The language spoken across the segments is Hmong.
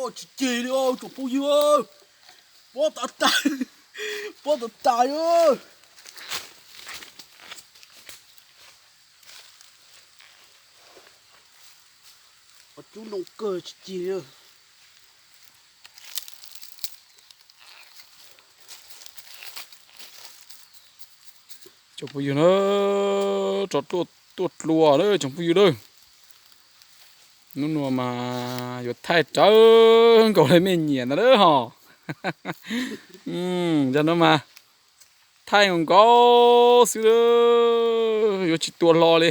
Tsis ceg li tsoom phooj ywg, pob tas tas, pob tas tas. Cub noo kawg tsis ceg li. Tsoom phooj ywg na, rov tuaj dlua na tsoom phooj ywg na. Hnub no mas yuav thaij rawv nkaus li mej nyiam ntag lawm hos. Yog no mas thaij nkaus nkaus xwb, yuav tsis tua hlo li.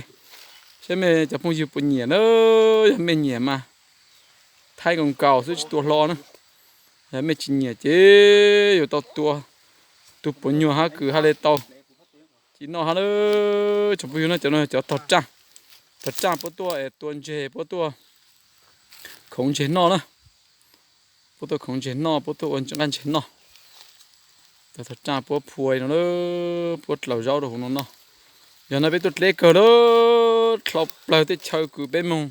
Saib mej cov phooj ywg puas nyiam na, yog mej nyiam mas thaij nkaus nkaus xwb tsis tua hlo na. Yog mej tsis nyiam ces yuav tau tua tus puas nyuag hab kws hab le tau ci noj hab na. Tsoom phooj ywg no, cov no cov tog raj, tog raj puab tuaj es tua ntseg, puab tuaj khoov ntseg noj na. Puab tuaj khoov ntseg noj, puab tuaj ua nqaij ntseg noj. Tog raj puab phua no, puab dlaus zaub rau huv no noj. Yog no peb tuaj dleb kawg na, dlhau plawg teb chaws kws peb moog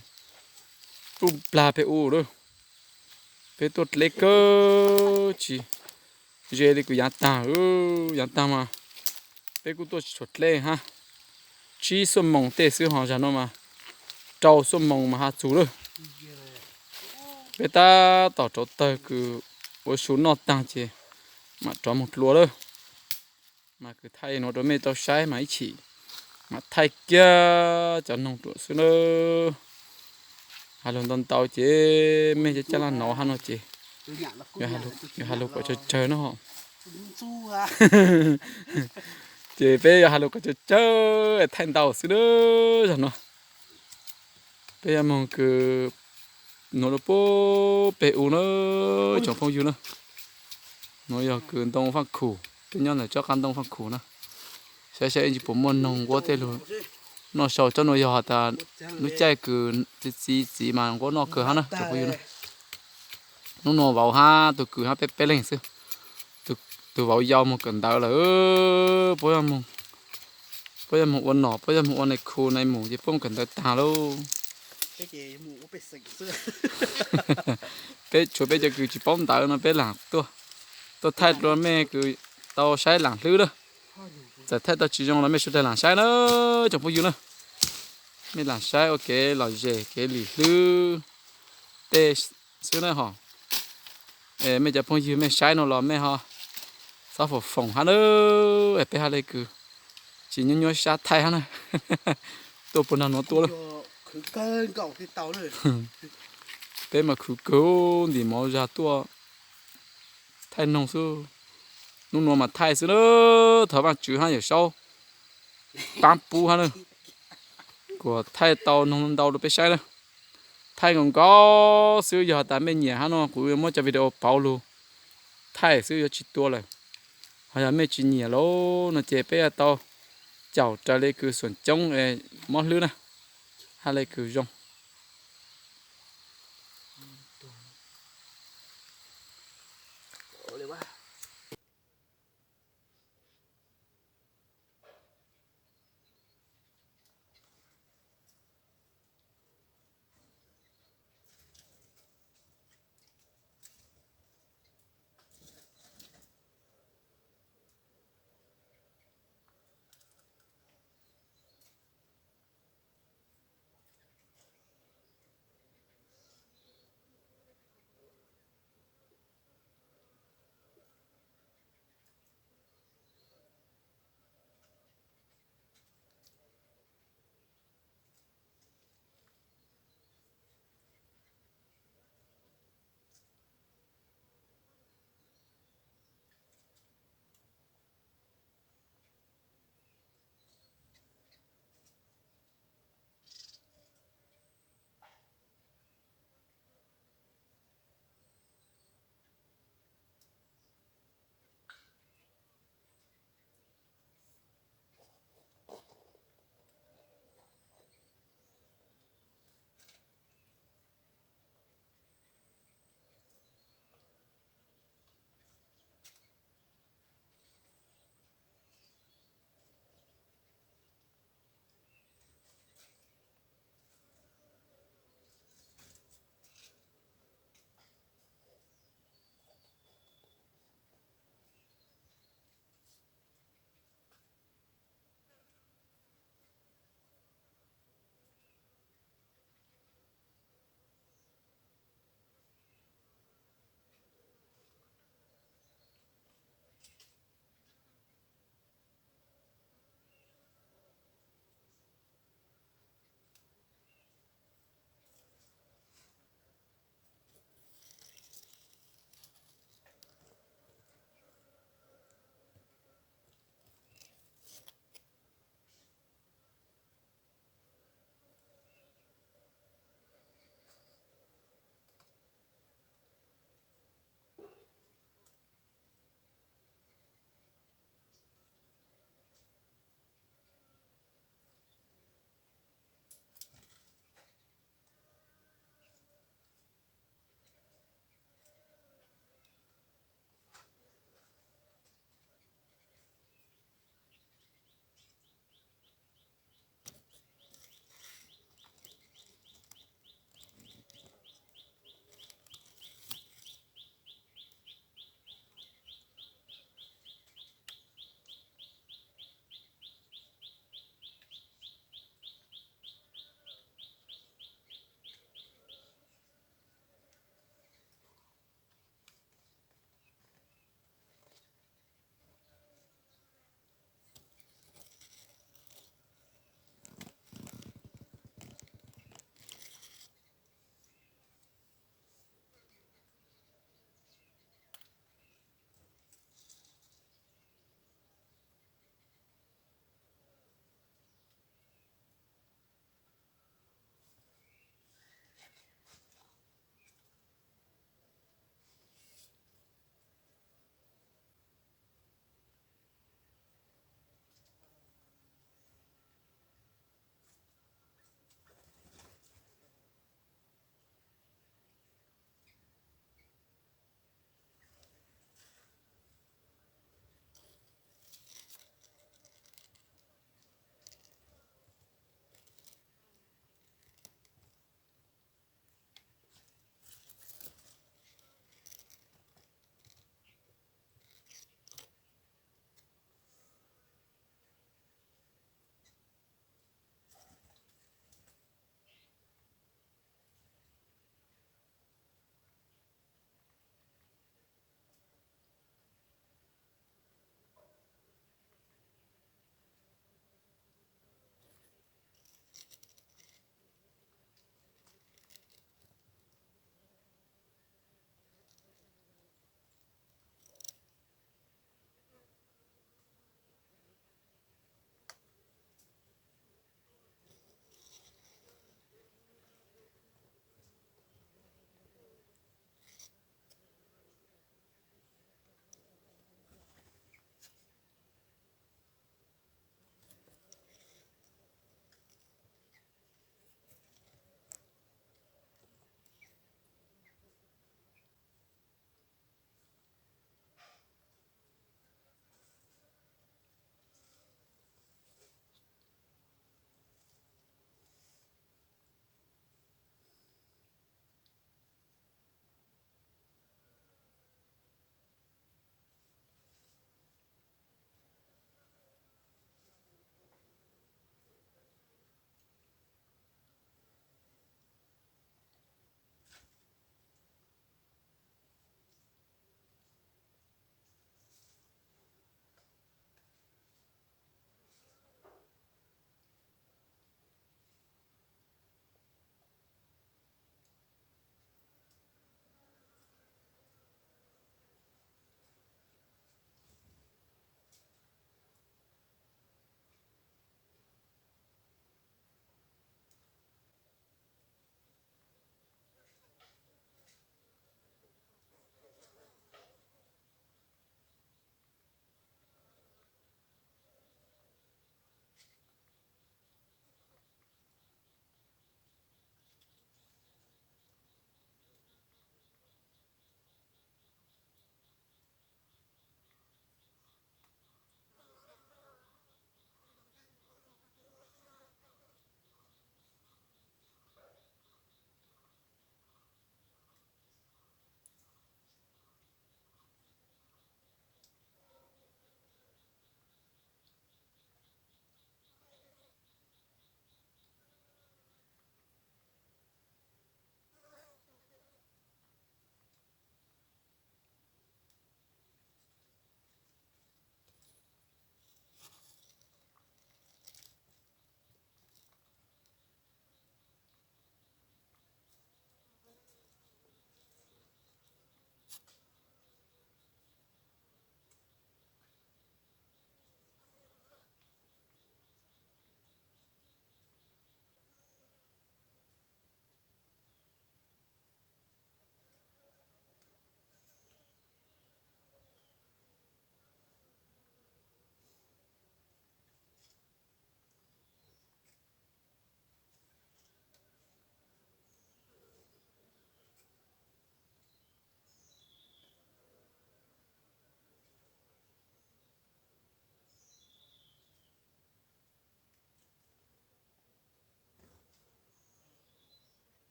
puj plag peb u lawm. Peb tuaj dleb kawg tsis ze li kws yaav taag, yaav taag mas peb kuj tuaj tsis tshua dleb hab. Tsib xuab moos tej xwb ho zag no mas rau xuab moos mas has txug lawm. Peb tab tom rauv tawg kws ua su noj taag ces mam rov moog dlua lawm. Mas kws thaij nuav rau mej tau saib mas ib chim mam thaij kiag cov noog ruam xwb na. Has lug ntau ntau ces mej caj laj nov hab no ces yuav has lug kom tsawg tsawg na ho. Ces peb yuav has lug kom tsawg tsawg thaij ntau xwb na. Zag no peb yuav moog kws nuav rau puag peg u na, tsoom phooj ywg na. Nuav yog kws ntoo Faaj Khum, peb nyob ntawm tsob qab ntoo Faaj Khum na. Saib saib ib ntsis puas muaj noog nquab tej lug noj sau. Tsob nuav yog has tas lub caij kws txiv txiv mas nquab noj kawg hab na tsoom phooj ywg na. Nub nua vauv hab tug kws hab peb peb leeg xwb. Tug vauv yau moog kawm ntawv lawm, puab yuav moog ua nom, puab yuav moog ua nais khu nais mus ces puab moog kawm ntawv taag lauj. Peb tshuav peb cov kws tsis paub ntawv no peb laam tuaj, tuaj thaij rua mej kws tau saib laam hlwb lawm. Txawm thaij tau tsis zoo los mej sawv daws laam saib na, tsoom phooj ywg na. Mej laam saib ua kev lom zem kev lim hlwb tej xwb na ho. Mej cov phooj ywg mej saib no los mej ho txhob foom foom hab na, peb hab le kws tsis nyuaj nyuaj sab thaij hab na. Tuaj puag nraag nuav tuaj lawm. Peb mas khwv kawg ntim mov zag tuaj thaij noog xwb. Nub nua mas thaij xwb na, thov Vaajtswv hab Yawm Saub paab pub hab na, kuas thaij tau noog ntau rua peb saib na. Thaij nkaus nkaus xwb, yog has tas mej nyiam hab no kuv yuav muab cov video pauv lug thaij xwb yuav tsis tua lawm. Ho yog mej tsis nyiam lauj no ces peb yuav tau caum raws le kws xuam coob mob hlwb na, hab le kws zoo.